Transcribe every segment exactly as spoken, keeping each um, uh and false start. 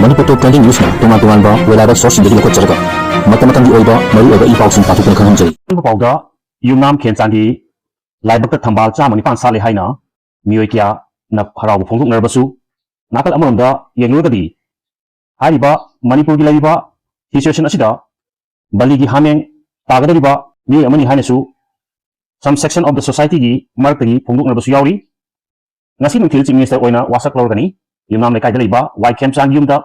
ꯃꯅꯤꯄꯨꯔ ꯇꯣꯞ twenty ꯅ꯭ꯌꯨꯁꯅ ꯇꯣꯉꯥꯟ ꯇꯣꯉꯥꯟꯕ web ꯁꯣꯔꯁꯁꯤꯡꯗꯒꯤ ꯂꯧꯈꯠꯆꯔꯒ ꯃꯇꯝ ꯃꯇꯝꯒꯤ ꯑꯣꯏꯕ ꯃꯔꯨꯑꯣꯏꯕ ꯏ ꯄꯥꯎꯁꯤꯡ ꯄꯥꯊꯣꯛꯇꯨꯅ ꯈꯪꯍꯟꯖꯔꯤ꯫ ꯑꯍꯥꯟꯕ ꯄꯥꯎꯗ ꯌꯨꯝꯅꯥꯝ ꯈꯦꯟꯆꯥꯡꯒꯤ ꯂꯥꯏꯕꯛꯇ ꯊꯝꯕꯥꯜ ꯆꯥꯝꯃ ꯅꯤꯄꯥꯟ ꯁꯥꯠꯂꯦ ꯍꯥꯏꯅ ꯃꯤꯑꯣꯏ ꯀꯌꯥꯅ ꯍꯔꯥꯎꯕ ꯐꯣꯡꯗꯣꯛꯅꯔꯕꯁꯨ, ꯅꯥꯀꯜ ꯑꯃꯔꯣꯝꯗ ꯌꯦꯡꯂꯨꯔꯒꯗꯤ ꯍꯥꯏꯔꯤꯕ ꯃꯅꯤꯄꯨꯔꯒꯤ ꯂꯩꯔꯤꯕ ꯁꯤꯆꯨꯋꯦꯁꯟ ꯑꯁꯤꯗ ꯕꯂꯤꯒꯤ ꯍꯥꯃꯦꯡ ꯇꯥꯒꯗꯧꯔꯤꯕ ꯃꯤꯑꯣꯏ ꯑꯃꯅꯤ ꯍꯥꯏꯅꯁꯨ some section of the societyꯒꯤ ꯃꯔꯛꯇꯒꯤ ꯐꯣꯡꯗꯣꯛꯅꯕꯁꯨ ꯌꯥꯎꯔꯤ꯫ ꯉꯁꯤ ꯅꯨꯡꯊꯤꯜ Chief Minister ꯑꯣꯏꯅ ꯋꯥꯁꯛ ꯂꯧꯔꯒꯅꯤ꯫ ꯌꯨꯝꯅꯥꯝ ꯂꯩꯀꯥꯏꯗ ꯂꯩꯕ ꯋꯥꯏ ꯈꯦꯝꯆꯥꯡ ꯌꯨꯝꯗ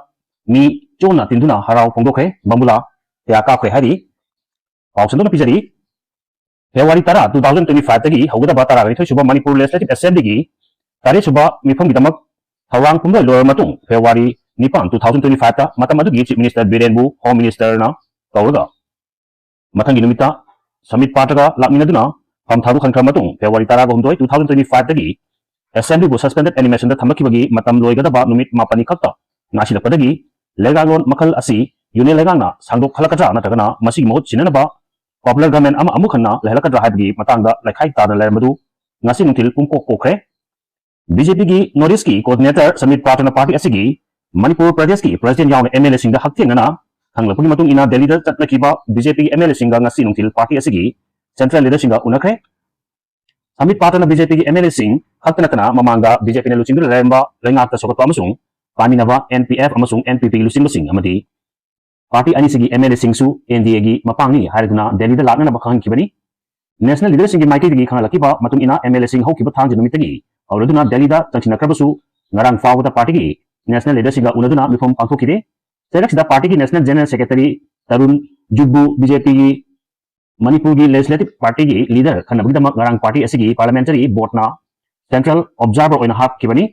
ꯃꯤ ꯆꯣꯟꯅ ꯇꯤꯟꯗꯨꯅ ꯍꯔꯥꯎ ꯐꯣꯡꯗꯣꯛꯈ꯭ꯔꯦ, ꯕꯝꯕꯨꯂꯥ ꯀꯌꯥ ꯀꯥꯞꯈ꯭ꯔꯦ ꯍꯥꯏꯔꯤ꯫ ꯄꯥꯎ ꯁꯟꯗꯣꯛꯅ ꯄꯤꯖꯔꯤ꯫ ꯐꯦꯕ꯭ꯔꯨꯋꯥꯔꯤ ꯇꯔꯥ, two thousand twenty fiveꯇꯒꯤ ꯍꯧꯒꯗꯕ ꯇꯔꯥꯅꯤꯊꯣꯏ ꯁꯨꯕ ꯃꯅꯤꯄꯨꯔ Legislative Assemblyꯒꯤ ꯇꯔꯦꯠ ꯁꯨꯕ ꯃꯤꯐꯝꯒꯤꯗꯃꯛ ꯊꯧꯔꯥꯡ ꯄꯨꯝꯂꯣꯏ ꯂꯣꯏꯔꯕ ꯃꯇꯨꯡ, ꯐꯦꯕ꯭ꯔꯨꯋꯥꯔꯤ ꯅꯤꯄꯥꯟ, two thousand twenty fiveꯇ ꯃꯇꯝ ꯑꯗꯨꯒꯤ Chief Minister ꯕꯤꯔꯦꯟꯕꯨ Home Ministerꯅ ꯀꯧꯔꯒ ꯃꯊꯪꯒꯤ ꯅꯨꯃꯤꯠꯇ ꯁꯃꯤꯠ ꯄꯥꯇ꯭ꯔꯒ ꯂꯥꯛꯃꯤꯟꯅꯗꯨꯅ ꯐꯝ ꯊꯥꯗꯣꯛꯍꯟꯈ꯭ꯔꯕ ꯃꯇꯨꯡ, ꯐꯦꯕ꯭ꯔꯨꯋꯥꯔꯤ ꯇꯔꯥꯒ ꯍꯨꯝꯗꯣꯏ, two thousand twenty fiveꯇꯒꯤ Assemblyꯕꯨ suspended animationꯗ ꯊꯝꯂꯛꯈꯤꯕꯒꯤ ꯃꯇꯝ ꯂꯣꯏꯒꯗꯕ ꯅꯨꯃꯤꯠ ꯃꯥꯄꯟꯅꯤ ꯈꯛꯇ ꯉꯥꯏꯁꯤꯜꯂꯛꯄꯗꯒꯤ ꯂꯩꯉꯥꯛꯂꯣꯟ ꯃꯈꯜ ꯑꯁꯤ ꯌꯨꯅꯤꯌꯟ ꯂꯩꯉꯥꯛꯅ ꯁꯥꯡꯗꯣꯛꯍꯜꯂꯛꯀꯗ꯭ꯔꯥ ꯅꯠꯇ꯭ꯔꯒꯅ ꯃꯁꯤꯒꯤ ꯃꯍꯨꯠ ꯁꯤꯟꯅꯅꯕ popular government ꯑꯃ ꯑꯃꯨꯛ ꯍꯟꯅ ꯂꯩꯍꯜꯂꯛꯀꯗ꯭ꯔꯥ ꯍꯥꯏꯕꯒꯤ ꯃꯇꯥꯡꯗ ꯂꯩꯈꯥꯏ ꯇꯥꯗꯅ ꯂꯩꯔꯝꯕꯗꯨ ꯉꯁꯤ ꯅꯨꯡꯊꯤꯜ ꯄꯨꯡꯀꯣꯛ ꯀꯣꯛꯈ꯭ꯔꯦ꯫ ꯕꯤꯖꯦꯄꯤꯒꯤ North Eastꯀꯤ coordinator ꯁꯃꯤꯠ ꯄꯥꯇ꯭ꯔꯅ party ꯑꯁꯤꯒꯤ ꯃꯅꯤꯄꯨꯔ ꯄ꯭ꯔꯗꯦꯁꯀꯤ president ꯌꯥꯎꯅ MLAꯁꯤꯡꯗ ꯍꯛꯊꯦꯡꯅꯅ ꯈꯪꯂꯛꯄꯒꯤ ꯃꯇꯨꯡ ꯏꯟꯅ ꯗꯦꯜꯂꯤꯗ ꯆꯠꯅꯈꯤꯕ ꯕꯤꯖꯦꯄꯤꯒꯤ MLAꯁꯤꯡꯒ ꯉꯁꯤ ꯅꯨꯡꯊꯤꯜ party ꯑꯁꯤꯒꯤ central leaderꯁꯤꯡꯒ ꯎꯅꯈ꯭ꯔꯦ꯫ ꯁꯃꯤꯠ ꯄꯥꯇ꯭ꯔꯅ ꯕꯤꯖꯦꯄꯤꯒꯤ MLAꯁꯤꯡ ꯈꯛꯇ ꯅꯠꯇꯅ ꯃꯃꯥꯡꯗ ꯕꯤꯖꯦꯄꯤꯅ ꯂꯨꯆꯤꯡꯗꯨꯅ ꯂꯩꯔꯝꯕ ꯂꯩꯉꯥꯛꯇ ꯁꯧꯒꯠꯄ ꯑꯃꯁꯨꯡ ꯄꯥꯏꯃꯤꯟꯅꯕ NPF ꯑꯃꯁꯨꯡ NPPꯒꯤ ꯂꯨꯆꯤꯡꯕꯁꯤꯡ ꯑꯃꯗꯤ party ꯑꯅꯤꯁꯤꯒꯤ MLAꯁꯤꯡꯁꯨ NDAꯒꯤ ꯃꯄꯥꯡꯅꯤ ꯍꯥꯏꯔꯗꯨꯅ ꯗꯦꯜꯂꯤꯗ ꯂꯥꯛꯅꯅꯕ ꯈꯪꯍꯟꯈꯤꯕꯅꯤ꯫ National leaderꯁꯤꯡꯒꯤ ꯃꯥꯏꯀꯩꯗꯒꯤ ꯈꯪꯍꯜꯂꯛꯈꯤꯕ ꯃꯇꯨꯡ ꯏꯟꯅ MLAꯁꯤꯡ ꯍꯧꯈꯤꯕ ꯊꯥꯡꯖ ꯅꯨꯃꯤꯠꯇꯒꯤ ꯍꯧꯔꯗꯨꯅ ꯗꯦꯜꯂꯤꯗ ꯆꯪꯁꯤꯟꯅꯈ꯭ꯔꯕꯁꯨ ꯉꯔꯥꯡ ꯐꯥꯎꯕꯗ partyꯒꯤ national leaderꯁꯤꯡꯒ ꯎꯅꯗꯨꯅ ꯃꯤꯐꯝ ꯄꯥꯡꯊꯣꯛꯈꯤꯗꯦ꯫ ꯆꯩꯔꯛꯁꯤꯗ partyꯒꯤ national general secretary ꯇꯔꯨꯟ ꯖꯨꯒꯕꯨ ꯕꯤꯖꯦꯄꯤꯒꯤ ꯃꯅꯤꯄꯨꯔꯒꯤ Legislative Partyꯒꯤ leader ꯈꯟꯅꯕꯒꯤꯗꯃꯛ ꯉꯔꯥꯡ party ꯑꯁꯤꯒꯤ parliamentary boardꯅ central observer ꯑꯣꯏꯅ ꯍꯥꯞꯈꯤꯕꯅꯤ꯫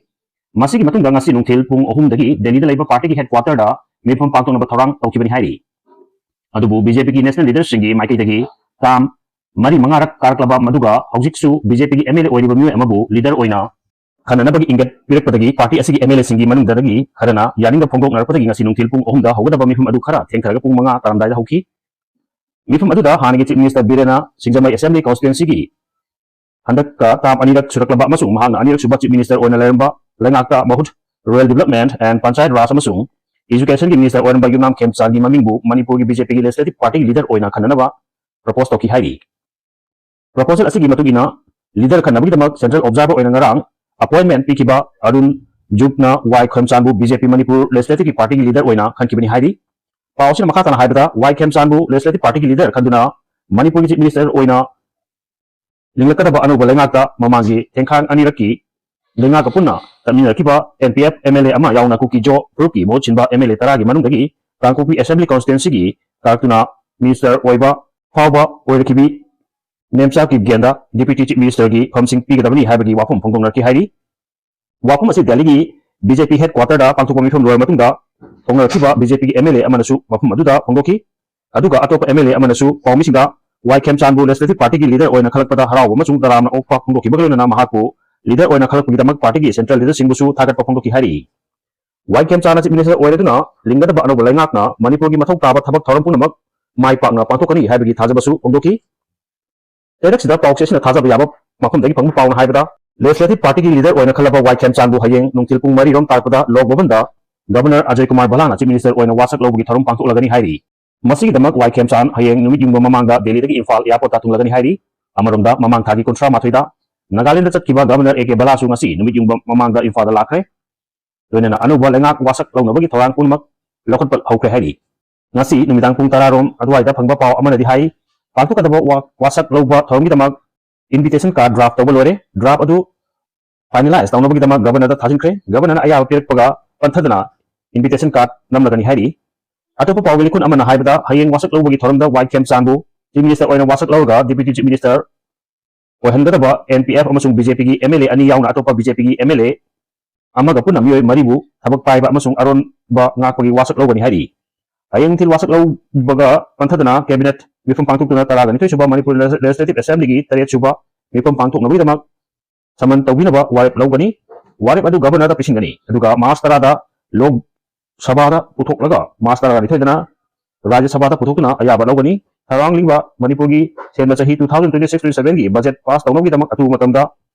ꯃꯁꯤꯒꯤ ꯃꯇꯨꯡꯗ ꯉꯁꯤ ꯅꯨꯡꯊꯤꯜ ꯄꯨꯡ ꯑꯍꯨꯝꯗꯒꯤ ꯗꯦꯜꯂꯤꯗ ꯂꯩꯕ partyꯒꯤ headquarterꯗ ꯃꯤꯐꯝ ꯄꯥꯡꯊꯣꯛꯅꯕ ꯊꯧꯔꯥꯡ ꯇꯧꯈꯤꯕꯅꯤ ꯍꯥꯏꯔꯤ꯫ ꯑꯗꯨꯕꯨ ꯕꯤꯖꯦꯄꯤꯒꯤ national leaderꯁꯤꯡꯒꯤ ꯃꯥꯏꯀꯩꯗꯒꯤ term ꯃꯔꯤ ꯃꯉꯥꯔꯛ ꯀꯥꯔꯛꯂꯕ ꯃꯗꯨꯒ ꯍꯧꯖꯤꯛꯁꯨ ꯕꯤꯖꯦꯄꯤꯒꯤ MLA ꯑꯣꯏꯔꯤꯕ ꯃꯤꯑꯣꯏ ꯑꯃꯕꯨ leader ꯑꯣꯏꯅ ꯈꯟꯅꯅꯕꯒꯤ ꯏꯪꯒꯠ ꯄꯤꯔꯛꯄꯗꯒꯤ party ꯑꯁꯤꯒꯤ MLAꯁꯤꯡꯒꯤ ꯃꯅꯨꯡꯗꯒꯤ ꯈꯔꯅ ꯌꯥꯅꯤꯡꯕ ꯐꯣꯡꯗꯣꯛꯅꯔꯛꯄꯗꯒꯤ ꯉꯁꯤ ꯅꯨꯡꯊꯤꯜ ꯄꯨꯡ ꯑꯍꯨꯝꯗ ꯍꯧꯒꯗꯕ ꯃꯤꯐꯝ ꯑꯗꯨ ꯈꯔ ꯊꯦꯡꯊꯔꯒ ꯄꯨꯡ ꯃꯉꯥ ꯇꯥꯔꯝꯗꯥꯏꯗ ꯍꯧꯈꯤ꯫ ꯃꯤꯐꯝ ꯑꯗꯨꯗ ꯍꯥꯟꯅꯒꯤ Chief Minister ꯕꯤꯔꯦꯟꯅ ꯁꯤꯡꯖꯃꯩ Assembly Constituencyꯒꯤ ꯍꯟꯗꯛꯀ term ꯑꯅꯤꯔꯛ ꯁꯨꯔꯛꯂꯕ ꯑꯃꯁꯨꯡ ꯃꯍꯥꯛꯅ ꯑꯅꯤꯔꯛ ꯁꯨꯕ Chief Minister ꯑꯣꯏꯅ ꯂꯩꯔꯝꯕ ꯂꯩꯉꯥꯛꯇ ꯃꯍꯨꯠ, Rural Development and Panchayat Raj ꯑꯃꯁꯨꯡ Education ꯒꯤ Minister ꯑꯣꯏꯔꯝꯕ ꯌꯨꯝꯅꯥꯝ ꯈꯦꯝꯆꯥꯟꯒꯤ ꯃꯃꯤꯡꯕꯨ ꯃꯅꯤꯄꯨꯔꯒꯤ BJP ꯒꯤ Legislative Party ꯒꯤ leader ꯑꯣꯏꯅ ꯈꯟꯅꯅꯕ propose ꯇꯧꯈꯤ ꯍꯥꯏꯔꯤ꯫ Proposal ꯑꯁꯤꯒꯤ ꯃꯇꯨꯡ ꯏꯟꯅ leader ꯈꯟꯅꯕꯒꯤꯗꯃꯛ central observer ꯑꯣꯏꯅ ꯉꯔꯥꯡ appointment ꯄꯤꯈꯤꯕ ꯑꯔꯨꯟ ꯖꯨꯒꯅ ꯋꯥꯏ ꯈꯦꯝꯆꯥꯟꯕꯨ BJP ꯃꯅꯤꯄꯨꯔ Legislative Party ꯒꯤ leader ꯑꯣꯏꯅ ꯈꯟꯈꯤꯕꯅꯤ ꯍꯥꯏꯔꯤ꯫ ꯄꯥꯎ ꯑꯁꯤꯅ ꯃꯈꯥ ꯇꯥꯅ ꯍꯥꯏꯕꯗ, ꯋꯥꯏ ꯈꯦꯝꯆꯥꯟꯕꯨ Legislative Party ꯒꯤ leader ꯈꯟꯗꯨꯅ ꯃꯅꯤꯄꯨꯔꯒꯤ Chief Minister ꯑꯣꯏꯅ ꯂꯤꯡꯂꯛꯀꯗꯕ ꯑꯅꯧꯕ ꯂꯩꯉꯥꯛꯇ ꯃꯃꯥꯡꯒꯤ ꯊꯦꯡꯈꯥꯡ ꯑꯅꯤꯔꯛꯀꯤ ꯂꯩꯉꯥꯛꯀ ꯄꯨꯟꯅ ꯆꯠꯃꯤꯟꯅꯔꯛꯈꯤꯕ NPF MLA ꯑꯃ ꯌꯥꯎꯅ ꯀꯨꯀꯤ ꯖꯣ ꯐꯨꯔꯨꯞꯀꯤ ꯃꯍꯨꯠ ꯁꯤꯟꯕ MLA ꯇꯔꯥꯒꯤ ꯃꯅꯨꯡꯗꯒꯤ ꯀꯥꯡꯄꯣꯛꯄꯤ Assembly Constituency ꯒꯤ ꯀꯥꯔꯛꯇꯨꯅ Minister ꯑꯣꯏꯕ ꯐꯥꯎꯕ ꯑꯣꯏꯔꯛꯈꯤꯕꯤ ꯅꯦꯝꯆꯥ ꯀꯤꯞꯒꯦꯟꯗ Deputy Chief Minister ꯒꯤ ꯐꯝꯁꯤꯡ ꯄꯤꯒꯗꯕꯅꯤ ꯍꯥꯏꯕꯒꯤ ꯋꯥꯐꯝ ꯐꯣꯡꯗꯣꯛꯅꯔꯛꯈꯤ ꯍꯥꯏꯔꯤ꯫ ꯋꯥꯐꯝ ꯑꯁꯤ ꯗꯦꯜꯂꯤꯒꯤ BJP headquarter ꯗ ꯄꯥꯡꯊꯣꯛꯄ ꯃꯤꯐꯝ ꯂꯣꯏꯔꯕ ꯃꯇꯨꯡꯗ ꯀꯧꯅꯔꯛꯈꯤꯕ BJP ꯒꯤ MLA ꯑꯃꯅꯁꯨ ꯃꯐꯝ ꯑꯗꯨꯗ ꯐꯣꯡꯗꯣꯛꯈꯤ꯫ ꯑꯗꯨꯒ ꯑꯇꯣꯞꯄ MLA ꯑꯃꯅꯁꯨ ꯄꯥꯎꯃꯤꯁꯤꯡꯗ ꯋꯥꯏ ꯈꯦꯝꯆꯥꯟꯕꯨ Legislative Party ꯒꯤ leader ꯑꯣꯏꯅ ꯈꯜꯂꯛꯄꯗ ꯍꯔꯥꯎꯕ ꯑꯃꯁꯨꯡ ꯇꯔꯥꯝꯅ ꯑꯣꯛꯄ ꯐꯣꯡꯗꯣꯛꯈꯤꯕꯒ ꯂꯣꯏꯅꯅ ꯃꯍꯥꯛꯄꯨ leader ꯑꯣꯏꯅ ꯈꯜꯂꯛꯄꯒꯤꯗꯃꯛ party ꯒꯤ central leader ꯁꯤꯡꯕꯨꯁꯨ ꯊꯥꯒꯠꯄ ꯐꯣꯡꯗꯣꯛꯈꯤ ꯍꯥꯏꯔꯤ꯫ ꯋꯥꯏ ꯈꯦꯝꯆꯥꯟꯅ Chief Minister ꯑꯣꯏꯔꯗꯨꯅ ꯂꯤꯡꯒꯗꯕ ꯑꯅꯧꯕ ꯂꯩꯉꯥꯛꯅ ꯃꯅꯤꯄꯨꯔꯒꯤ ꯃꯊꯧ ꯇꯥꯕ ꯊꯕꯛ ꯊꯧꯔꯝ ꯄꯨꯝꯅꯃꯛ ꯃꯥꯏ ꯄꯥꯛꯅ ꯄꯥꯡꯊꯣꯛꯀꯅꯤ ꯍꯥꯏꯕꯒꯤ ꯊꯥꯖꯕꯁꯨ ꯐꯣꯡꯗꯣꯛꯈꯤ꯫ ꯂꯩꯔꯛꯁꯤꯗ ꯄꯥꯎꯆꯦꯁꯤꯅ ꯊꯥꯖꯕ ꯌꯥꯕ ꯃꯐꯝꯗꯒꯤ ꯐꯪꯕ ꯄꯥꯎꯅ ꯍꯥꯏꯕꯗ, Legislative Party ꯒꯤ leader ꯑꯣꯏꯅ ꯈꯜꯂꯕ ꯋꯥꯏ ꯈꯦꯝꯆꯥꯟꯕꯨ ꯍꯌꯦꯡ ꯅꯨꯡꯊꯤꯜ ꯄꯨꯡ ꯃꯔꯤ ꯔꯣꯝ ꯇꯥꯔꯛꯄꯗ ꯂꯣꯛ ꯚꯕꯟꯗ Governor Ajay Kumar ꯚꯂꯥꯅ Chief Minister ꯑꯣꯏꯅ ꯋꯥꯁꯛ ꯂꯧꯕꯒꯤ ꯊꯧꯔꯝ ꯄꯥꯡꯊꯣꯛꯂꯒꯅꯤ ꯍꯥꯏꯔꯤ꯫ ꯃꯁꯤꯒꯤꯗꯃꯛ ꯋꯥꯏ ꯈꯦꯝꯆꯥꯟ ꯍꯌꯦꯡ ꯅꯨꯃꯤꯠ ꯌꯨꯡꯕ ꯃꯃꯥꯡꯗ ꯗꯦꯜꯂꯤꯗꯒꯤ ꯏꯝꯐꯥꯜ airport ꯇ ꯊꯨꯡꯂꯒꯅꯤ ꯍꯥꯏꯔꯤ꯫ ꯑꯃꯔꯣꯝꯗ, ꯃꯃꯥꯡ ꯊꯥꯒꯤ ꯀꯨꯟꯊ꯭ꯔꯥ ꯃꯥꯊꯣꯏꯗ ꯅꯥꯒꯥꯂꯦꯟꯗ ꯆꯠꯈꯤꯕ Governor ꯑꯦ ꯀꯦ ꯚꯂꯥꯁꯨ ꯉꯁꯤ ꯅꯨꯃꯤꯠ ꯌꯨꯡꯕ ꯃꯃꯥꯡꯗ ꯏꯝꯐꯥꯜꯗ ꯂꯥꯛꯈ꯭ꯔꯦ꯫ ꯂꯣꯏꯅꯅ ꯑꯅꯧꯕ ꯂꯩꯉꯥꯛ ꯋꯥꯁꯛ ꯂꯧꯅꯕꯒꯤ ꯊꯧꯔꯥꯡ ꯄꯨꯝꯅꯃꯛ ꯂꯧꯈꯠꯄ ꯍꯧꯈ꯭ꯔꯦ ꯍꯥꯏꯔꯤ꯫ ꯉꯁꯤ ꯅꯨꯃꯤꯗꯥꯡ ꯄꯨꯡ ꯇꯔꯥ ꯔꯣꯝ ꯑꯗꯨꯋꯥꯏꯗ ꯐꯪꯕ ꯄꯥꯎ ꯑꯃꯅꯗꯤ ꯍꯥꯏ, ꯄꯥꯡꯊꯣꯛꯀꯗꯕ ꯋꯥ-, ꯋꯥꯁꯛ ꯂꯧꯕ ꯊꯧꯔꯝꯒꯤꯗꯃꯛ invitation card draft ꯇꯧꯕ ꯂꯣꯏꯔꯦ꯫ Draft ꯑꯗꯨ finalize ꯇꯧꯅꯕꯒꯤꯗꯃꯛ Governor ꯗ ꯊꯥꯖꯤꯟꯈ꯭ꯔꯦ꯫ Governor ꯅ ꯑꯌꯥꯕ ꯄꯤꯔꯛꯄꯒ ꯄꯟꯊꯗꯅ invitation card ꯅꯝꯂꯒꯅꯤ ꯍꯥꯏꯔꯤ꯫ ꯑꯇꯣꯞꯄ ꯄꯥꯎꯒꯤ ꯂꯤꯈꯨꯟ ꯑꯃꯅ ꯍꯥꯏꯕꯗ, ꯍꯌꯦꯡ ꯋꯥꯁꯛ ꯂꯧꯕꯒꯤ ꯊꯧꯔꯝꯗ ꯋꯥꯏ ꯈꯦꯝꯆꯥꯟꯕꯨ Chief Minister ꯑꯣꯏꯅ ꯋꯥꯁꯛ ꯂꯧꯔꯒ Deputy Chief Minister ꯑꯣꯏꯍꯟꯒꯗꯕ NPF ꯑꯃꯁꯨꯡ BJP ꯒꯤ MLA ꯑꯅꯤ ꯌꯥꯎꯅ ꯑꯇꯣꯞꯄ BJP ꯒꯤ MLA ꯑꯃꯒ ꯄꯨꯟꯅ ꯃꯤꯑꯣꯏ ꯃꯔꯤꯕꯨ ꯊꯕꯛ ꯄꯥꯏꯕ ꯑꯃꯁꯨꯡ ꯑꯔꯣꯟꯕ ꯉꯥꯛꯄꯒꯤ ꯋꯥꯁꯛ ꯂꯧꯒꯅꯤ ꯍꯥꯏꯔꯤ꯫ ꯍꯌꯦꯡ ꯅꯨꯡꯊꯤꯜ ꯋꯥꯁꯛ ꯂꯧꯕꯒ ꯄꯟꯊꯗꯅ Cabinet ꯃꯤꯐꯝ ꯄꯥꯡꯊꯣꯛꯇꯨꯅ ꯇꯔꯥꯒ ꯅꯤꯊꯣꯏ ꯁꯨꯕ ꯃꯅꯤꯄꯨꯔ Legislative Assembly ꯒꯤ ꯇꯔꯦꯠ ꯁꯨꯕ ꯃꯤꯐꯝ ꯄꯥꯡꯊꯣꯛꯅꯕꯒꯤꯗꯃꯛ summon ꯇꯧꯕꯤꯅꯕ ꯋꯥꯔꯦꯞ ꯂꯧꯒꯅꯤ꯫ ꯋꯥꯔꯦꯞ ꯑꯗꯨ Governor ꯗ ꯄꯤꯁꯤꯟꯒꯅꯤ꯫ ꯑꯗꯨꯒ March ꯇꯔꯥꯗ ꯂꯣꯛ ꯁꯚꯥꯗ ꯄꯨꯊꯣꯛꯂꯒ March ꯇꯔꯥꯒ ꯅꯤꯊꯣꯏꯗꯅ ꯔꯥꯖ꯭ꯌ ꯁꯚꯥꯗ ꯄꯨꯊꯣꯛꯇꯨꯅ ꯑꯌꯥꯕ ꯂꯧꯒꯅꯤ꯫ ꯊꯧꯔꯥꯡꯂꯤꯕ ꯃꯅꯤꯄꯨꯔꯒꯤ ꯁꯦꯝꯕ ꯆꯍꯤ two thousand twenty six twenty seven ꯒꯤ budget pass ꯇꯧꯅꯕꯒꯤꯗꯃꯛ ꯑꯊꯨꯕ ꯃꯇꯝꯗ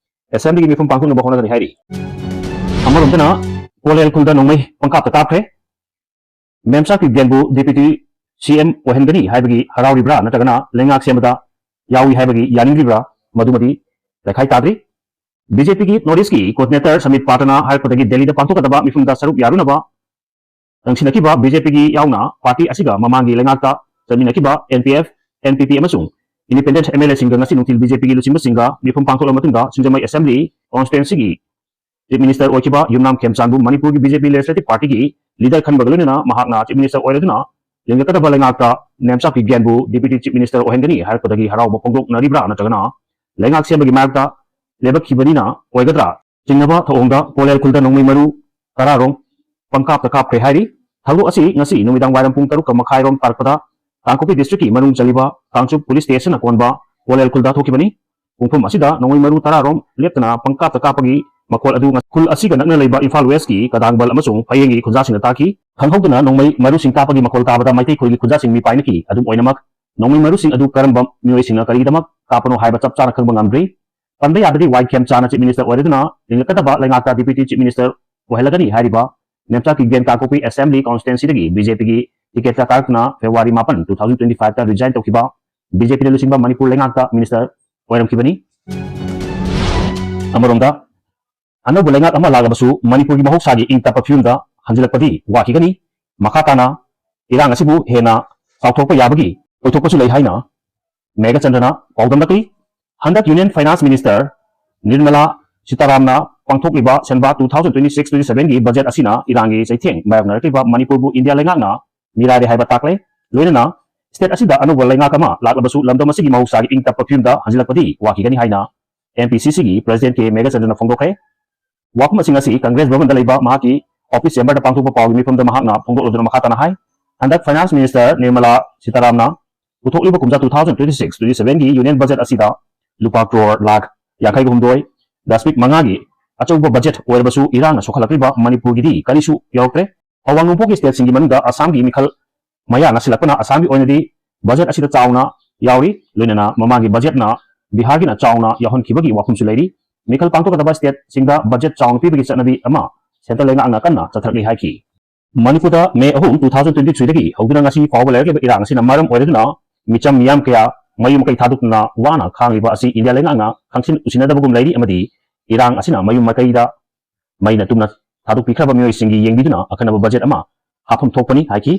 Assembly ꯒꯤ ꯃꯤꯐꯝ ꯄꯥꯡꯊꯣꯛꯅꯕ ꯍꯣꯠꯅꯒꯅꯤ ꯍꯥꯏꯔꯤ꯫ ꯑꯃꯔꯣꯝꯗꯅ, ꯀꯣꯂꯦꯜ ꯈꯨꯜꯗ ꯅꯣꯡꯃꯩ ꯄꯪꯀꯥꯞꯇ ꯀꯥꯞꯈ꯭ꯔꯦ꯫ ꯃꯦꯝꯆꯥꯛꯀꯤ ꯒꯦꯟꯕꯨ ꯗꯤꯄ꯭ꯌꯨꯇꯤ ꯁꯤ ꯑꯦꯝ ꯑꯣꯏꯍꯟꯒꯅꯤ ꯍꯥꯏꯕꯒꯤ ꯍꯔꯥꯎꯔꯤꯕ꯭ꯔꯥ ꯅꯠꯇ꯭ꯔꯒꯅ ꯂꯩꯉꯥꯛ ꯁꯦꯝꯕꯗ ꯌꯥꯎꯏ ꯍꯥꯏꯕꯒꯤ ꯌꯥꯅꯤꯡꯂꯤꯕ꯭ꯔꯥ, ꯃꯗꯨꯃꯗꯤ ꯂꯩꯈꯥꯏ ꯇꯥꯗ꯭ꯔꯤ꯫ ꯕꯤ ꯖꯦ ꯄꯤꯒꯤ ꯅꯣꯔꯠ ꯏꯁꯀꯤ ꯀꯣꯑꯣꯔꯗꯤꯅꯦꯇꯔ ꯁꯃꯤꯠ ꯄꯥꯇꯅ ꯍꯥꯏꯔꯛꯄꯗꯒꯤ ꯗꯦꯜꯂꯤꯗ ꯄꯥꯡꯊꯣꯛꯀꯗꯕ ꯃꯤꯐꯝꯗ ꯁꯔꯨꯛ ꯌꯥꯔꯨꯅꯕ ꯂꯪꯁꯤꯟꯅꯈꯤꯕ ꯕꯤ ꯖꯦ ꯄꯤꯒꯤ ꯌꯥꯎꯅ ꯄꯥꯔꯇꯤ ꯑꯁꯤꯒ ꯃꯃꯥꯡꯒꯤ ꯂꯩꯉꯥꯛꯇ ꯆꯠꯃꯤꯟꯅꯈꯤꯕ N P F, N P P ꯑꯃꯁꯨꯡ ꯏꯟꯗꯤꯄꯦꯟꯗꯦꯟꯠ ꯑꯦꯝ ꯑꯦꯜ ꯑꯦꯁꯤꯡꯒ ꯉꯁꯤ ꯅꯨꯡꯊꯤꯜ ꯕꯤ ꯖꯦ ꯄꯤꯒꯤ ꯂꯨꯆꯤꯡꯕꯁꯤꯡꯒ ꯃꯤꯐꯝ ꯄꯥꯡꯊꯣꯛꯂꯕ ꯃꯇꯨꯡꯗ ꯁꯤꯡꯖꯃꯩ ꯑꯦꯁꯦꯝꯕ꯭ꯂꯤ ꯀꯣꯟꯁꯇꯤꯇ꯭ꯋꯦꯟꯁꯤꯒꯤ ꯆꯤꯐ ꯃꯤꯅꯤꯁꯇꯔ ꯑꯣꯏꯈꯤꯕ ꯌꯨꯝꯅꯥꯝ ꯈꯦꯝꯆꯥꯟꯕꯨ ꯃꯅꯤꯄꯨꯔꯒꯤ ꯕꯤ ꯖꯦ ꯄꯤ ꯂꯦꯖꯤꯁꯂꯦꯇꯤꯚ ꯄꯥꯔꯇꯤꯒꯤ ꯂꯤꯗꯔ ꯈꯟꯕꯒ ꯂꯣꯏꯅꯅ ꯃꯍꯥꯛꯅ ꯆꯤꯐ ꯃꯤꯅꯤꯁꯇꯔ ꯑꯣꯏꯔꯗꯨꯅ ꯂꯤꯡꯈꯠꯀꯗꯕ ꯂꯩꯉꯥꯛꯇ ꯅꯦꯝꯆꯥꯛꯀꯤ ꯒ꯭ꯌꯥꯟꯕꯨ ꯗꯤꯄ꯭ꯌꯨꯇꯤ ꯆꯤꯐ ꯃꯤꯅꯤꯁꯇꯔ ꯑꯣꯏꯍꯟꯒꯅꯤ ꯍꯥꯏꯔꯛꯄꯗꯒꯤ ꯍꯔꯥꯎꯕ ꯐꯣꯡꯗꯣꯛꯅꯔꯤꯕ꯭ꯔꯥ ꯅꯠꯇ꯭ꯔꯒꯅ ꯂꯩꯉꯥꯛ ꯁꯦꯝꯕꯒꯤ ꯃꯥꯌꯣꯛꯇ ꯂꯦꯞꯂꯛꯈꯤꯕꯅꯤꯅ ꯑꯣꯏꯒꯗ꯭ꯔꯥ? ꯆꯤꯡꯅꯕ ꯊꯧꯑꯣꯡꯗ ꯀꯣꯂꯦꯜ ꯈꯨꯜꯗ ꯅꯣꯡꯃꯩ ꯃꯔꯨ ꯇꯔꯥ ꯔꯣꯝ ꯄꯪꯀꯥꯞꯇ ꯀꯥꯞꯈ꯭ꯔꯦ ꯍꯥꯏꯔꯤ꯫ ꯊꯧꯗꯣꯛ ꯑꯁꯤ ꯉꯁꯤ ꯅꯨꯃꯤꯗꯥꯡ ꯋꯥꯏꯔꯝ ꯄꯨꯡ ꯇꯔꯨꯛꯀ ꯃꯈꯥꯏ ꯔꯣꯝ ꯇꯥꯔꯛꯄꯗ ꯀꯥꯡꯄꯣꯛꯄꯤ ꯗꯤꯁꯇ꯭ꯔꯤꯛꯀꯤ ꯃꯅꯨꯡ ꯆꯜꯂꯤꯕ ꯀꯥꯡꯆꯨꯞ ꯄꯨꯂꯤꯁ ꯁ꯭ꯇꯦꯁꯟ ꯑꯀꯣꯟꯕ ꯀꯣꯂꯦꯜ ꯈꯨꯜꯗ ꯊꯣꯛꯈꯤꯕꯅꯤ꯫ ꯄꯨꯡꯐꯝ ꯑꯁꯤꯗ ꯅꯣꯡꯃꯩ ꯃꯔꯨ ꯇꯔꯥ ꯔꯣꯝ ꯂꯦꯞꯇꯅ ꯄꯪꯀꯥꯞꯇ ꯀꯥꯞꯄꯒꯤ ꯃꯈꯣꯜ ꯑꯗꯨ ꯈꯨꯜ ꯑꯁꯤꯒ ꯅꯛꯅ ꯂꯩꯕ ꯏꯝꯐꯥꯜ ꯋꯦꯁꯀꯤ ꯀꯗꯥꯡꯕꯜ ꯑꯃꯁꯨꯡ ꯐꯌꯦꯡꯒꯤ ꯈꯨꯟꯖꯥꯁꯤꯡꯅ ꯇꯥꯈꯤ꯫ ꯈꯪꯍꯧꯗꯅ ꯅꯣꯡꯃꯩ ꯃꯔꯨꯁꯤꯡ ꯀꯥꯞꯄꯒꯤ ꯃꯈꯣꯜ ꯇꯥꯕꯗ ꯃꯩꯇꯩ ꯈꯨꯜꯒꯤ ꯈꯨꯟꯖꯥꯁꯤꯡ ꯃꯤꯄꯥꯏꯅꯈꯤ꯫ ꯑꯗꯨꯝ ꯑꯣꯏꯅꯃꯛ, ꯅꯣꯡꯃꯩ ꯃꯔꯨꯁꯤꯡ ꯑꯗꯨ ꯀꯔꯝꯕ ꯃꯤꯑꯣꯏꯁꯤꯡꯅ ꯀꯔꯤꯒꯤꯗꯃꯛ ꯀꯥꯞꯄꯅꯣ ꯍꯥꯏꯕ ꯆꯞ ꯆꯥꯅ ꯈꯪꯕ ꯉꯝꯗ꯭ꯔꯤ꯫ ꯄꯟꯕ ꯌꯥꯕꯗꯤ, ꯋꯥꯏ ꯈꯦꯝꯆꯥꯟꯅ ꯆꯤꯐ ꯃꯤꯅꯤꯁꯇꯔ ꯑꯣꯏꯔꯗꯨꯅ ꯂꯤꯡꯂꯛꯀꯗꯕ ꯂꯩꯉꯥꯛꯇ ꯗꯤꯄ꯭ꯌꯨꯇꯤ ꯆꯤꯐ ꯃꯤꯅꯤꯁꯇꯔ ꯑꯣꯏꯍꯜꯂꯒꯅꯤ ꯍꯥꯏꯔꯤꯕ ꯅꯦꯝꯆꯥꯛꯀꯤ ꯒꯦꯟ ꯀꯥꯡꯄꯣꯛꯄꯤ ꯑꯦꯁꯦꯝꯕ꯭ꯂꯤ ꯀꯣꯟꯁꯇꯤꯇ꯭ꯋꯦꯟꯁꯤꯗꯒꯤ ꯕꯤ ꯖꯦ ꯄꯤꯒꯤ ꯇꯤꯀꯦꯠꯇ ꯀꯥꯔꯛꯇꯨꯅ ꯐꯦꯕ꯭ꯔꯨꯋꯥꯔꯤ ꯃꯥꯄꯟ, ꯇꯨ ꯊꯥꯎꯖꯟ ꯇ꯭ꯋꯦꯟꯇꯤ ꯐꯥꯏꯚꯇ ꯔꯤꯖꯥꯏꯟ ꯇꯧꯈꯤꯕ ꯕꯤ ꯖꯦ ꯄꯤꯅ ꯂꯨꯆꯤꯡꯕ ꯃꯅꯤꯄꯨꯔ ꯂꯩꯉꯥꯛꯇ ꯃꯤꯅꯤꯁꯇꯔ ꯑꯣꯏꯔꯝꯈꯤꯕꯅꯤ꯫ ꯑꯃꯔꯣꯝꯗ, ꯑꯅꯧꯕ ꯂꯩꯉꯥꯛ ꯑꯃ ꯂꯥꯛꯂꯕꯁꯨ ꯃꯅꯤꯄꯨꯔꯒꯤ ꯃꯍꯧꯁꯥꯒꯤ ꯏꯪ ꯇꯞꯄ ꯐꯤꯕꯝꯗ ꯍꯟꯖꯤꯜꯂꯛꯄꯗꯤ ꯋꯥꯈꯤꯒꯅꯤ꯫ ꯃꯈꯥ ꯇꯥꯅ ꯏꯔꯥꯡ ꯑꯁꯤꯕꯨ ꯍꯦꯟꯅ ꯆꯥꯎꯊꯣꯛꯄ ꯌꯥꯕꯒꯤ ꯑꯣꯏꯊꯣꯛꯄꯁꯨ ꯂꯩ ꯍꯥꯏꯅ ꯃꯦꯘꯆꯟꯗ꯭ꯔꯅ ꯄꯥꯎꯗꯝꯂꯛꯂꯤ꯫ ꯍꯟꯗꯛ ꯌꯨꯅꯤꯌꯟ ꯐꯥꯏꯅꯥꯟꯁ ꯃꯤꯅꯤꯁꯇꯔ ꯅꯤꯔꯃꯂꯥ ꯁꯤꯇꯥꯔꯥꯝꯅ ꯄꯥꯡꯊꯣꯛꯂꯤꯕ ꯁꯦꯟꯕꯥ two thousand twenty six twenty ꯁꯚꯦꯟꯒꯤ ꯕꯖꯦꯠ ꯑꯁꯤꯅ ꯏꯔꯥꯡꯒꯤ ꯆꯩꯊꯦꯡ ꯃꯥꯌꯣꯛꯅꯔꯛꯂꯤꯕ ꯃꯅꯤꯄꯨꯔꯕꯨ ꯏꯟꯗꯤꯌꯥ ꯂꯩꯉꯥꯛꯅ ꯃꯤꯔꯥꯏꯔꯦ ꯍꯥꯏꯕ ꯇꯥꯛꯂꯦ꯫ ꯂꯣꯏꯅꯅ ꯁ꯭ꯇꯦꯠ ꯑꯁꯤꯗ ꯑꯅꯧꯕ ꯂꯩꯉꯥꯛ ꯑꯃ ꯂꯥꯛꯂꯕꯁꯨ ꯂꯝꯗꯝ ꯑꯁꯤꯒꯤ ꯃꯍꯧꯁꯥꯒꯤ ꯏꯪ ꯇꯞꯄ ꯐꯤꯕꯝꯗ ꯍꯟꯖꯤꯜꯂꯛꯄꯗꯤ ꯋꯥꯈꯤꯒꯅꯤ ꯍꯥꯏꯅ ꯑꯦꯝ ꯄꯤ ꯁꯤ ꯁꯤꯒꯤ ꯄ꯭ꯔꯦꯁꯤꯗꯦꯟꯠ ꯀꯦ ꯃꯦꯘꯆꯟꯗ꯭ꯔꯅ ꯐꯣꯡꯗꯣꯛꯈ꯭ꯔꯦ꯫ ꯋꯥꯐꯝ ꯑꯁꯤꯡ ꯑꯁꯤ ꯀꯪꯒ꯭ꯔꯦꯁ ꯚꯕꯟꯗ ꯂꯩꯕ ꯃꯍꯥꯛꯀꯤ ꯑꯣꯐꯤꯁ ꯆꯦꯝꯕꯔꯗ ꯄꯥꯡꯊꯣꯛꯄ ꯄꯥꯎꯒꯤ ꯃꯤꯐꯝꯗ ꯃꯍꯥꯛꯅ ꯐꯣꯡꯗꯣꯛꯂꯗꯨꯅ ꯃꯈꯥ ꯇꯥꯅ ꯍꯥꯏ, ꯍꯟꯗꯛ ꯐꯥꯏꯅꯥꯟꯁ ꯃꯤꯅꯤꯁꯇꯔ ꯅꯤꯔꯃꯂꯥ ꯁꯤꯇꯥꯔꯥꯝꯅ ꯄꯨꯊꯣꯛꯂꯤꯕ ꯀꯨꯝꯖꯥ two thousand twenty six twenty ꯁꯚꯦꯟꯒꯤ ꯌꯨꯅꯤꯌꯟ ꯕꯖꯦꯠ ꯑꯁꯤꯗ ꯂꯨꯄꯥ ꯀ꯭ꯔꯣꯔ ꯂꯥꯈ ꯌꯥꯡꯈꯩꯒ ꯍꯨꯝꯗꯣꯏ, ꯗꯁꯃꯤꯛ ꯃꯉꯥꯒꯤ ꯑꯆꯧꯕ ꯕꯖꯦꯠ ꯑꯣꯏꯔꯕꯁꯨ ꯏꯔꯥꯡꯅ ꯁꯣꯛꯍꯜꯂꯛꯂꯤꯕ ꯃꯅꯤꯄꯨꯔꯒꯤꯗꯤ ꯀꯔꯤꯁꯨ ꯌꯥꯎꯔꯛꯇ꯭ꯔꯦ꯫ ꯑꯋꯥꯡ ꯅꯣꯡꯄꯣꯛꯀꯤ ꯁ꯭ꯇꯦꯠꯁꯤꯡꯒꯤ ꯃꯅꯨꯡꯗ ꯑꯁꯥꯝꯒꯤ ꯃꯤꯈꯜ ꯃꯌꯥ ꯅꯛꯁꯤꯜꯂꯛꯄꯅ ꯑꯁꯥꯝꯒꯤ ꯑꯣꯏꯅꯗꯤ ꯕꯖꯦꯠ ꯑꯁꯤꯗ ꯆꯥꯎꯅ ꯌꯥꯎꯔꯤ꯫ ꯂꯣꯏꯅꯅ ꯃꯃꯥꯡꯒꯤ ꯕꯖꯦꯠꯅ ꯕꯤꯍꯥꯔꯒꯤꯅ ꯆꯥꯎꯅ ꯌꯥꯎꯍꯟꯈꯤꯕꯒꯤ ꯋꯥꯐꯝꯁꯨ ꯂꯩꯔꯤ꯫ ꯃꯤꯈꯜ ꯄꯥꯡꯊꯣꯛꯀꯗꯕ ꯁ꯭ꯇꯦꯠꯁꯤꯡꯗ ꯕꯖꯦꯠ ꯆꯥꯎꯅ ꯄꯤꯕꯒꯤ ꯆꯠꯅꯕꯤ ꯑꯃ ꯁꯦꯟꯇ꯭ꯔꯦꯜ ꯂꯩꯉꯥꯛꯅ ꯀꯟꯅ ꯆꯠꯊꯔꯛꯂꯤ ꯍꯥꯏꯈꯤ꯫ ꯃꯅꯤꯄꯨꯔꯗ ꯃꯦ ꯑꯍꯨꯝ, two thousand twenty three ꯗꯒꯤ ꯍꯧꯗꯨꯅ ꯉꯁꯤ ꯐꯥꯎꯕ ꯂꯩꯔꯛꯂꯤꯕ ꯏꯔꯥꯡ ꯑꯁꯤꯅ ꯃꯔꯝ ꯑꯣꯏꯔꯗꯨꯅ ꯃꯤꯆꯝ ꯃꯤꯌꯥꯝ ꯀꯌꯥ ꯃꯌꯨꯝ ꯃꯀꯩ ꯊꯥꯗꯣꯛꯇꯨꯅ ꯋꯥꯅ ꯈꯥꯡꯂꯤꯕ ꯑꯁꯤ ꯏꯟꯗꯤꯌꯥ ꯂꯩꯉꯥꯛꯅ ꯈꯪꯁꯤꯟ ꯎꯁꯤꯟꯅꯗꯕꯒꯨꯝ ꯂꯩꯔꯤ ꯑꯃꯗꯤ ꯏꯔꯥꯡ ꯑꯁꯤꯅ ꯃꯌꯨꯝ ꯃꯀꯩꯗ ꯃꯩꯅ ꯇꯨꯝꯅ ꯊꯥꯗꯣꯛꯄꯤꯈ꯭ꯔꯕ ꯃꯤꯑꯣꯏꯁꯤꯡꯒꯤ ꯌꯦꯡꯕꯤꯗꯨꯅ ꯑꯈꯟꯅꯕ ꯕꯖꯦꯠ ꯑꯃ ꯍꯥꯞꯐꯝ ꯊꯣꯛꯄꯅꯤ ꯍꯥꯏꯈꯤ꯫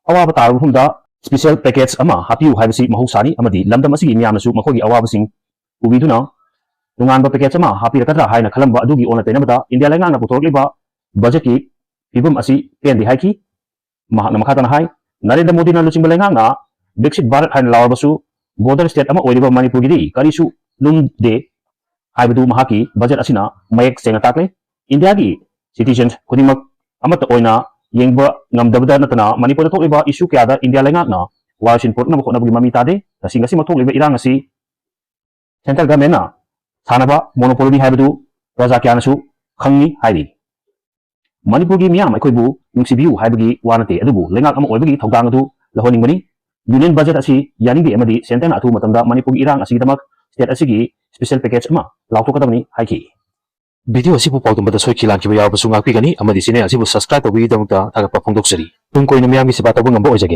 ꯑꯋꯥꯕ ꯇꯥꯔꯕ ꯃꯐꯝꯗ special package ꯑꯃ ꯍꯥꯞꯄꯤꯌꯨ ꯍꯥꯏꯕꯁꯤ ꯃꯍꯧꯁꯥꯅꯤ ꯑꯃꯗꯤ ꯂꯝꯗꯝ ꯑꯁꯤꯒꯤ ꯃꯤꯌꯥꯝꯅꯁꯨ ꯃꯈꯣꯏꯒꯤ ꯑꯋꯥꯕꯁꯤꯡ ꯎꯕꯤꯗꯨꯅ ꯇꯣꯉꯥꯟꯕ package ꯑꯃ ꯍꯥꯞꯄꯤꯔꯛꯀꯗ꯭ꯔꯥ ꯍꯥꯏꯅ ꯈꯜꯂꯝꯕ ꯑꯗꯨꯒꯤ ꯑꯣꯟꯅ ꯇꯩꯅꯕꯗ ꯏꯟꯗꯤꯌꯥ ꯂꯩꯉꯥꯛꯅ ꯄꯨꯊꯣꯔꯛꯂꯤꯕ ꯕꯖꯦꯠꯀꯤ ꯐꯤꯕꯝ ꯑꯁꯤ ꯄꯦꯟꯗꯦ ꯍꯥꯏꯈꯤ꯫ ꯃꯍꯥꯛꯅ ꯃꯈꯥ ꯇꯥꯅ ꯍꯥꯏ, ꯅꯔꯦꯟꯗ꯭ꯔ ꯃꯣꯗꯤꯅ ꯂꯨꯆꯤꯡꯕ ꯂꯩꯉꯥꯛꯅ ꯕꯤꯛꯁꯤꯠ ꯚꯥꯔꯠ ꯍꯥꯏꯅ ꯂꯥꯎꯔꯕꯁꯨ border state ꯑꯃ ꯑꯣꯏꯔꯤꯕ ꯃꯅꯤꯄꯨꯔꯒꯤꯗꯤ ꯀꯔꯤꯁꯨ ꯂꯨꯝꯗꯦ ꯍꯥꯏꯕꯗꯨ ꯃꯍꯥꯛꯀꯤ ꯕꯖꯦꯠ ꯑꯁꯤꯅ ꯃꯌꯦꯛ ꯁꯦꯡꯅ ꯇꯥꯛꯂꯦ꯫ ꯏꯟꯗꯤꯌꯥꯒꯤ citizens ꯈꯨꯗꯤꯡꯃꯛ ꯑꯃꯠꯇ ꯑꯣꯏꯅ ꯌꯦꯡꯕ ꯉꯝꯗꯕꯗ ꯅꯠꯇꯅ ꯃꯅꯤꯄꯨꯔꯗ ꯊꯣꯛꯂꯤꯕ issue ꯀꯌꯥꯗ ꯏꯟꯗꯤꯌꯥ ꯂꯩꯉꯥꯛꯅ ꯋꯥꯔꯣꯏꯁꯤꯟ ꯄꯨꯔꯛꯅꯕ ꯍꯣꯠꯅꯕꯒꯤ ꯃꯃꯤ ꯇꯥꯗꯦ꯫ ꯉꯁꯤ ꯉꯁꯤꯃꯛ ꯊꯣꯛꯂꯤꯕ ꯏꯔꯥꯡ ꯑꯁꯤ central governmentꯅ ꯁꯥꯟꯅꯕ monopolyꯅꯤ ꯍꯥꯏꯕꯗꯨ ꯄ꯭ꯔꯖꯥ ꯀꯌꯥꯅꯁꯨ ꯈꯪꯏ ꯍꯥꯏꯔꯤ꯫ ꯃꯅꯤꯄꯨꯔꯒꯤ ꯃꯤꯌꯥꯝ ꯑꯩꯈꯣꯏꯕꯨ ꯅꯨꯡꯁꯤꯕꯤꯌꯨ ꯍꯥꯏꯕꯒꯤ ꯋꯥ ꯅꯠꯇꯦ, ꯑꯗꯨꯕꯨ ꯂꯩꯉꯥꯛ ꯑꯃ ꯑꯣꯏꯕꯒꯤ ꯊꯧꯗꯥꯡ ꯑꯗꯨ ꯂꯧꯍꯟꯅꯤꯡꯕꯅꯤ꯫ Union budget ꯑꯁꯤ ꯌꯥꯅꯤꯡꯗꯦ ꯑꯃꯗꯤ centreꯅ ꯑꯊꯨꯕ ꯃꯇꯝꯗ ꯃꯅꯤꯄꯨꯔꯒꯤ ꯏꯔꯥꯡ ꯑꯁꯤꯒꯤꯗꯃꯛ state ꯑꯁꯤꯒꯤ special package ꯑꯃ ꯂꯥꯎꯊꯣꯛꯀꯗꯕꯅꯤ ꯍꯥꯏꯈꯤ꯫ Video ꯑꯁꯤꯕꯨ ꯄꯥꯎꯗꯝꯕꯗ ꯁꯣꯏꯈꯤ ꯂꯥꯟꯈꯤꯕ ꯌꯥꯎꯔꯕꯁꯨ ꯉꯥꯛꯄꯤꯒꯅꯤ ꯑꯃꯗꯤ channel ꯑꯁꯤꯕꯨ subscribe ꯇꯧꯕꯤꯕꯒꯤꯗꯃꯛꯇ ꯊꯥꯒꯠꯄ ꯐꯣꯡꯗꯣꯛꯆꯔꯤ꯫ ꯇꯨꯡ ꯀꯣꯏꯅ ꯃꯤꯌꯥꯝꯒꯤ ꯁꯦꯕꯥ ꯇꯧꯕ ꯉꯝꯕ ꯑꯣꯏꯖꯒꯦ꯫